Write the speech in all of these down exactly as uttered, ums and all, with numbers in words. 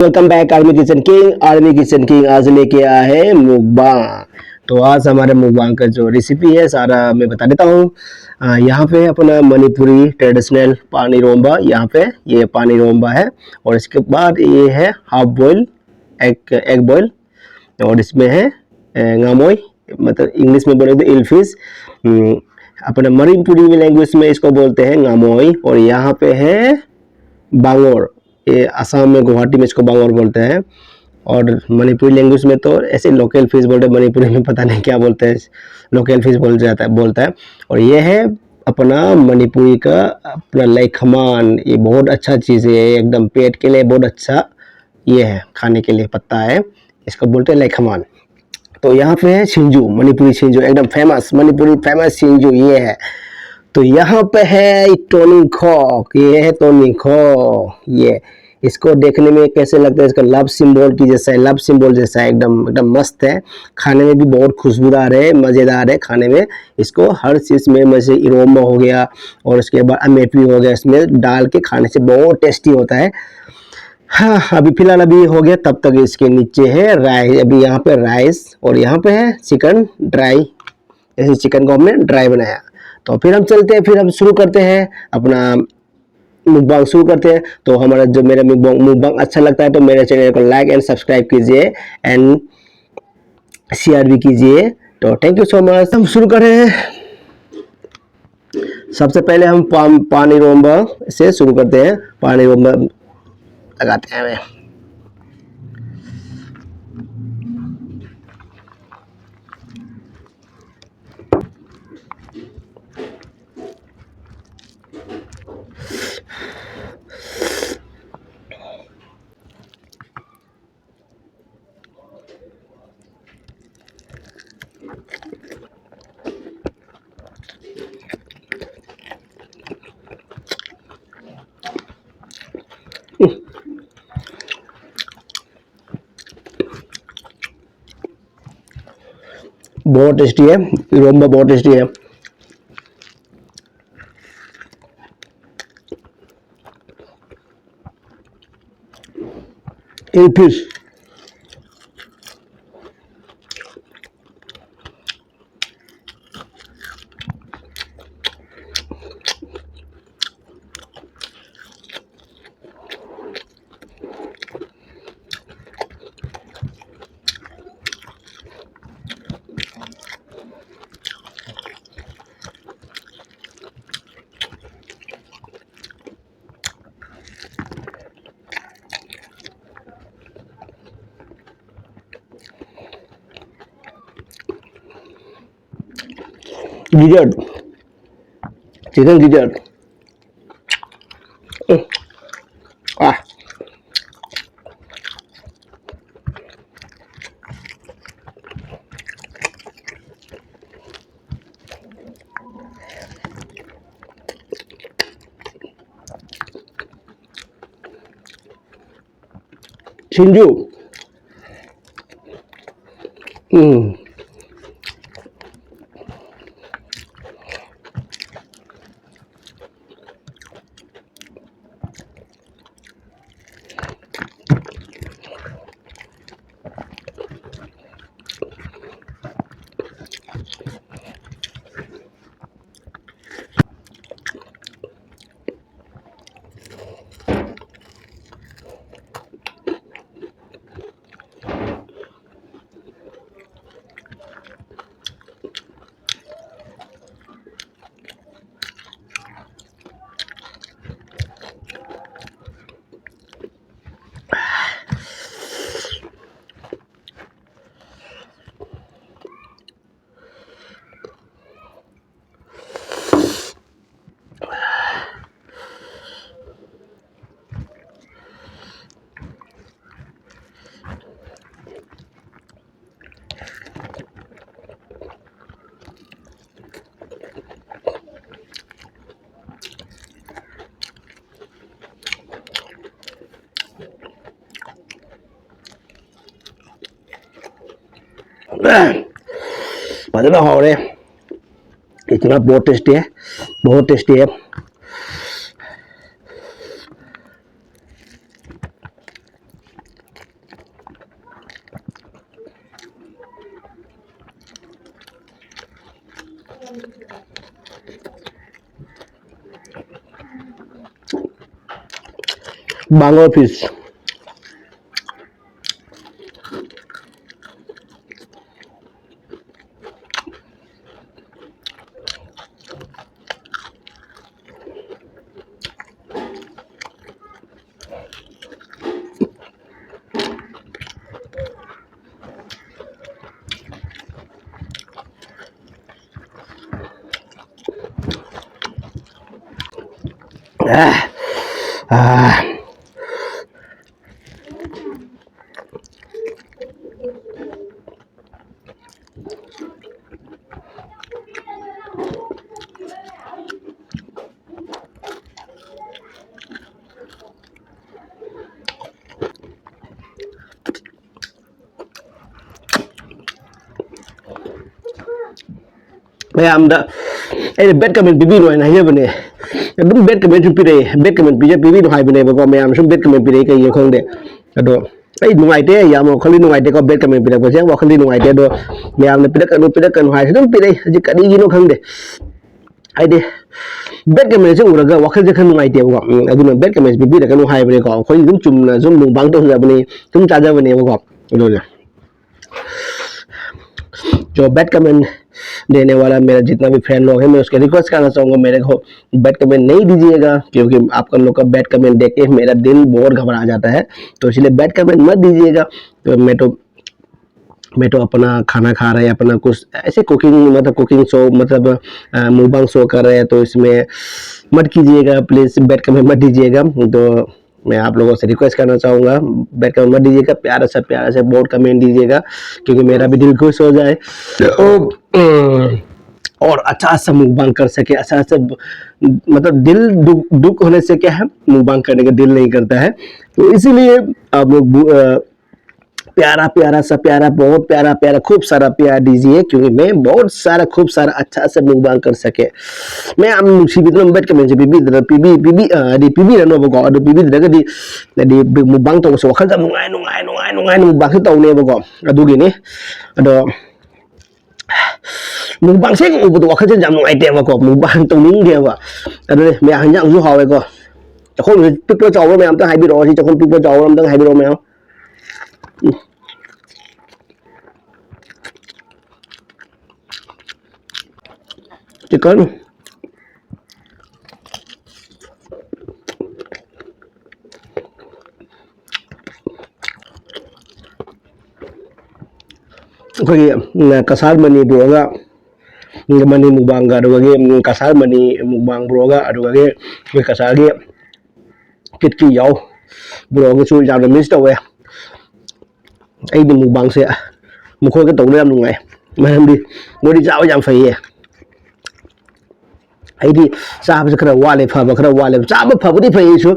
Welcome back Army Kitchen King। Army Kitchen King आज लेके आया है mukbang। तो आज हमारे mukbang का जो रेसिपी है, सारा मैं बता देता हूँ। अ, यहाँ पे अपना मणिपुरी ट्रेडिशनल पानी रोम्बा, यहाँ पे ये पानी रोम्बा है। और इसके बाद ये है half boil egg, egg boil. और इसमें है, अ, ngamoi, मतलब इंग्लिश में बोले तो ईल फिश। अपने मणिपुरी में लैंग्वेज में इसको बोलते हैं ngamoi। और यहाँ पे है बांगोर, ये असम में गुवाहाटी में इसको बांगोर बोलते हैं। और मणिपुरी लैंग्वेज में तो ऐसे लोकल फिश बोलते हैं, मणिपुरी में पता नहीं क्या बोलते हैं, लोकल फिश बोल जाता है, बोलता है। और ये है अपना मणिपुरी का अपना लैखमान। ये बहुत अच्छा चीज़ है, एकदम पेट के लिए बहुत अच्छा। ये है खाने के लिए पत्ता है, इसको बोलते हैं लैखमान। तो यहाँ पे है सिंजू, मणिपुरी सिंजू, एकदम फेमस मणिपुरी फेमस सिंजू ये है। तो यहाँ पे है टोनी खॉक, ये है टोनी खॉक। ये इसको देखने में कैसे लगता है? इसका लव सिंबल की जैसा है, लव सिंबल जैसा है, एकदम एकदम मस्त है। खाने में भी बहुत खुशबूदार है, मज़ेदार है खाने में। इसको हर चीज़ में, जैसे इरोम्बा हो गया और उसके बाद अमेटवी हो गया, इसमें डाल के खाने से बहुत टेस्टी होता है। हाँ, अभी फिलहाल अभी हो गया, तब तक इसके नीचे है राइस। अभी यहाँ पे राइस और यहाँ पे है चिकन ड्राई। जैसे चिकन को हमने ड्राई बनाया, तो फिर हम चलते हैं, फिर हम शुरू करते हैं अपना मुकबांग शुरू करते हैं। तो हमारा जो मेरा मुकबांग मुकबांग अच्छा लगता है तो मेरे चैनल को लाइक एंड सब्सक्राइब कीजिए एंड शेयर भी कीजिए। तो थैंक यू सो मच। हम शुरू कर रहे हैं। सबसे पहले हम पान पानी रोम्बा से शुरू करते हैं। पानी रोम्बा लगाते हैं हमें। बहुत टेस्टी है, रोम्बा बहुत टेस्टी है। Tin fish. Gizzard. Chicken gizzard. Mm. Ah. ꯁꯤꯡꯖꯨ꯫ ꯎꯝ꯫ ꯐꯖꯅ ꯍꯥꯎꯔꯦ꯫ इतना बहुत टेस्टी है, बहुत टेस्टी है। Bangalore fish. Ah, ah. ꯃꯌꯥꯝꯗ ꯑꯩꯅ bad comment ꯄꯤꯕꯤꯅꯨ ꯍꯥꯏꯅ ꯍꯥꯏꯖꯕꯅꯦ꯫ ꯑꯗꯨꯝ bad comment ꯁꯨ ꯄꯤꯔꯛꯑꯦ, bad comment ꯄꯤꯖ ꯄꯤꯕꯤꯅꯨ ꯍꯥꯏꯕꯅꯦꯕꯀꯣ꯫ ꯃꯌꯥꯝ ꯁꯨꯝ bad comment ꯄꯤꯔꯛꯏ, ꯀꯩꯒꯤꯅꯣ ꯈꯪꯗꯦ꯫ ꯑꯗꯣ ꯑꯩ ꯅꯨꯡꯉꯥꯏꯇꯦ, ꯌꯥꯝ ꯋꯥꯈꯜꯗꯤ ꯅꯨꯡꯉꯥꯏꯇꯦꯀꯣ, bad comment ꯄꯤꯔꯛꯄꯁꯦ ꯌꯥꯝ ꯋꯥꯈꯜꯗꯤ ꯅꯨꯡꯉꯥꯏꯇꯦ꯫ ꯑꯗꯣ ꯃꯌꯥꯝꯅ ꯄꯤꯔꯛꯀꯅꯨ, ꯄꯤꯔꯛꯀꯅꯨ ꯍꯥꯏꯁꯦ ꯑꯗꯨꯝ ꯄꯤꯔꯛꯏ꯫ ꯍꯧꯖꯤꯛ ꯀꯔꯤꯒꯤꯅꯣ ꯈꯪꯗꯦ꯫ ꯍꯥꯏꯗꯤ bad comment ꯁꯦ ꯎꯔꯒ ꯋꯥꯈꯜꯁꯦ ꯈꯔ ꯅꯨꯡꯉꯥꯏꯇꯦꯕꯀꯣ꯫ ꯎꯝ, ꯑꯗꯨꯅ bad comment ꯄꯤꯕꯤꯔꯛꯀꯅꯨ ꯍꯥꯏꯕꯅꯦꯀꯣ꯫ ꯑꯩꯈꯣꯏ ꯑꯗꯨꯝ ꯆꯨꯝꯅ ꯁꯨꯝ ꯃꯨꯛꯕꯥꯡ ꯇꯧꯖꯕꯅꯤ, ꯁꯨꯝ ꯆꯥꯖꯕꯅꯦꯕꯀꯣ꯫ ꯑꯗꯨꯅ जो bad comment देने वाला मेरा जितना भी फ्रेंड लोग हैं, मैं उसके रिक्वेस्ट करना चाहूँगा, मेरे को बैड कमेंट नहीं दीजिएगा, क्योंकि आप लोग का बैड कमेंट देख के मेरा दिल बहुत घबरा जाता है। तो इसलिए बैड कमेंट मत दीजिएगा। तो मैं तो मैं तो अपना खाना खा रहे, अपना कुछ ऐसे कुकिंग, मतलब कुकिंग शो, मतलब मुकबांग शो कर रहे हैं, तो इसमें मत कीजिएगा प्लीज, बैड कमेंट मत दीजिएगा। तो मैं आप लोगों से रिक्वेस्ट करना चाहूँगा, बैड कमेंट मत दीजिएगा, प्यारा सा प्यारा सा बहुत कमेंट दीजिएगा, क्योंकि मेरा भी दिल खुश हो जाए। तो, अम, और अच्छा सा मुकबांग कर सके, अच्छा सा, मतलब दिल दुख, दुख होने से क्या है, मुकबांग करने का दिल नहीं करता है। तो इसीलिए आप लोग बु- अ, प्यारा प्यारा सा प्यारा, बहुत प्यारा प्यारा, खूब सारा प्यार दीजिए, क्योंकि मैं बहुत सारा, खूब सारा अच्छा से मुकबांग कर सके꯫ ꯃꯌꯥꯝ ꯅꯨꯡꯁꯤꯕꯤꯗꯨꯅ ꯕꯦꯠ ꯀꯃꯦꯟꯁꯦ ꯄꯤꯕꯤꯗꯅ, ꯄꯤꯕꯤ-, ꯄꯤꯕꯤ-, ꯑ, ꯍꯥꯏꯗꯤ ꯄꯤꯕꯤꯔꯅꯣꯕꯀꯣ꯫ ꯑꯗꯨ ꯄꯤꯕꯤꯗ꯭ꯔꯒꯗꯤ, ꯍꯥꯏꯗꯤ ꯃꯨꯛꯕꯥꯡ ꯇꯧꯕꯁꯦ ꯋꯥꯈꯜꯁꯦ ꯌꯥꯝ ꯅꯨꯡꯉꯥꯏ, ꯅꯨꯡꯉꯥꯏ, ꯅꯨꯡꯉꯥꯏ, ꯅꯨꯡꯉꯥꯏꯅ ꯃꯨꯛꯕꯥꯡꯁꯦ ꯇꯧꯅꯦꯕꯀꯣ꯫ ꯑꯗꯨꯒꯤꯅꯤ꯫ ꯑꯗꯣ ꯃꯨꯛꯕꯥꯡꯁꯦ ꯍꯦꯛ ꯎꯕꯗꯣ ꯋꯥꯈꯜꯁꯦ ꯌꯥꯝ ꯅꯨꯡꯉꯥꯏꯇꯦꯕꯀꯣ, ꯃꯨꯛꯕꯥꯡ ꯇꯧꯅꯤꯡꯗꯦꯕ꯫ ꯑꯗꯨꯅꯦ, ꯃꯌꯥꯝ ꯍꯤꯟꯖꯥꯡꯁꯨ ꯍꯥꯎꯋꯦꯀꯣ꯫ ꯆꯥꯛꯈꯨꯝꯁꯦ ꯄꯤꯛꯄ ꯆꯥꯎꯕ ꯃꯌꯥꯝ ꯑꯝꯇꯪ ꯍꯥꯏꯕꯤꯔꯛꯑꯣ꯫ ꯁꯤ ꯆꯥꯛꯈꯨꯝ ꯄꯤꯛꯄ ꯆꯥꯎꯕ ꯑꯝꯇꯪ ꯍꯥꯏꯕꯤꯔꯛꯑꯣ ꯃꯌꯥꯝ꯫ ꯎꯝ꯫ ꯆꯤꯛꯀꯟ꯫ ꯑꯩꯈꯣꯏꯒꯤ, ꯎꯝ, ꯀꯁꯥꯔ ꯃꯅꯤ ꯕ꯭ꯔꯣꯒ, ꯎꯝ, ꯃꯅꯤ ꯃꯨꯛꯕꯥꯡꯒ, ꯑꯗꯨꯗꯒꯤ, ꯎꯝ, ꯀꯁꯥꯔ ꯃꯅꯤ ꯃꯨꯛꯕꯥꯡ ꯕ꯭ꯔꯣꯒ, ꯑꯗꯨꯗꯒꯤ ꯑꯩꯈꯣꯏ ꯀꯁꯥꯔꯒꯤ ꯀꯤꯠꯀꯤ ꯌꯥꯎ ꯕ꯭ꯔꯣꯒꯁꯨ ꯌꯥꯝꯅ ꯃꯤꯁ ꯇꯧꯋꯦ꯫ ꯑꯩꯗꯤ ꯃꯨꯛꯕꯥꯡꯁꯦ ꯃꯈꯣꯏꯒ ꯇꯧꯕ ꯌꯥꯝ ꯅꯨꯡꯉꯥꯏ, ꯃꯔꯝꯗꯤ ꯃꯣꯏꯗꯤ ꯆꯥꯕ ꯌꯥꯝ ꯐꯩꯌꯦ꯫ ꯑꯩꯗꯤ ꯆꯥꯕꯁꯦ ꯈꯔ ꯋꯥꯠꯂꯦ, ꯐꯕ ꯈꯔ ꯋꯥꯠꯂꯦꯕ꯫ ꯆꯥꯕ ꯐꯕꯨꯗꯤ ꯐꯩ ꯑꯩꯁꯨ,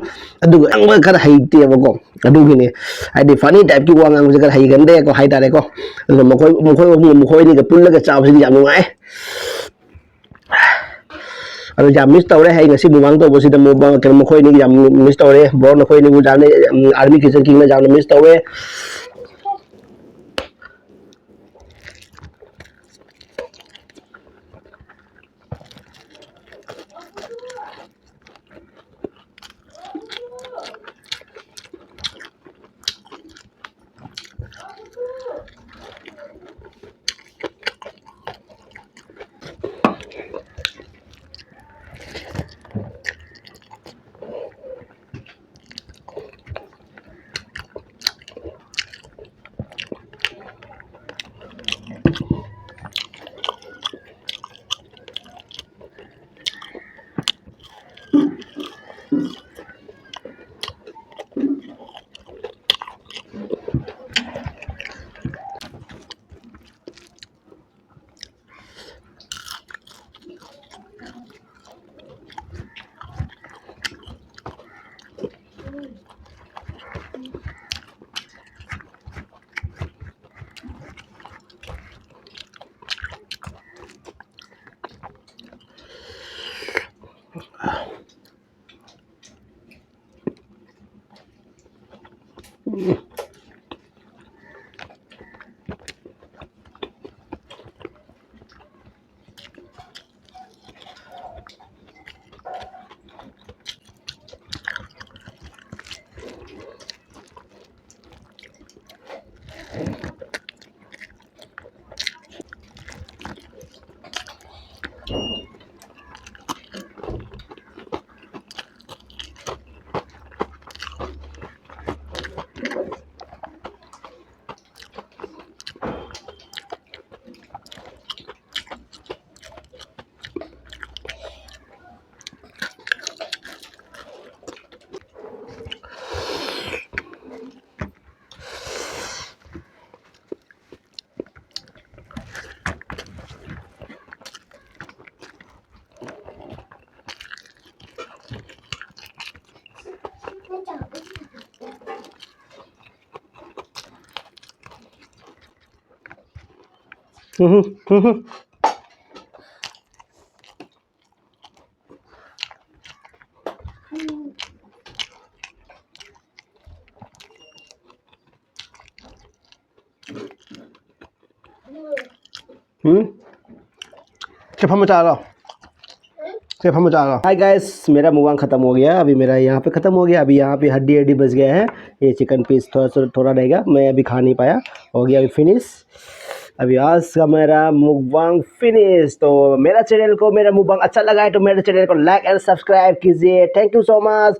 ꯑꯗꯨꯒ ꯉꯥꯡꯕ ꯈꯔ ꯍꯩꯇꯦꯕꯀꯣ꯫ ꯑꯗꯨꯒꯤꯅꯤ, ꯍꯥꯏꯗꯤ ꯐꯅꯤ ꯇꯥꯏꯞꯀꯤ ꯋꯥ ꯉꯥꯡꯕꯁꯦ ꯈꯔ ꯍꯩꯒꯟꯗꯦꯀꯣ, ꯍꯥꯏꯇꯥꯔꯦꯀꯣ꯫ ꯑꯗꯨꯅ ꯃꯈꯣꯏ, ꯃꯈꯣꯏ ꯑꯍꯨꯝ, ꯃꯈꯣꯏ ꯑꯅꯤꯒ ꯄꯨꯜꯂꯒ ꯆꯥꯕꯁꯤꯗꯤ ꯌꯥꯝ ꯅꯨꯡꯉꯥꯏ꯫ ꯑꯗꯣ ꯌꯥꯝ ꯃꯤꯁ ꯇꯧꯔꯦ ꯑꯩ ꯉꯁꯤ ꯃꯨꯛꯕꯥꯡ ꯇꯧꯕꯁꯤꯗ꯫ ꯃꯨꯛꯕꯥꯡ, ꯀꯩꯅꯣ, ꯃꯈꯣꯏ ꯑꯅꯤꯒꯤ ꯌꯥꯝ ꯃꯤꯁ ꯇꯧꯔꯦ꯫ ꯕ꯭ꯔꯣ, ꯅꯈꯣꯏ ꯑꯅꯤꯕꯨ ꯌꯥꯝꯅ, ꯎꯝ, ꯑꯥꯔꯃꯤ ꯀꯤꯆꯟ ꯀꯤꯡꯅ ꯌꯥꯝꯅ ꯃꯤꯁ ꯇꯧꯋꯦ꯫ हम्म, हम्म। हम्म। चफा मचा लो। चफा मचा लो। हाय गाइस, मेरा मुबांग खत्म हो गया, अभी मेरा यहाँ पे खत्म हो गया। अभी यहाँ पे हड्डी हड्डी बच गया है, ये चिकन पीस थोड़ा सा, थोड़ा रहेगा, मैं अभी खा नहीं पाया। हो गया अभी फिनिश। अभी आज का मेरा मुबांग फिनिश। तो मेरा चैनल को, मेरा मुबांग अच्छा लगा है तो मेरे चैनल को लाइक एंड सब्सक्राइब कीजिए। Thank you so much.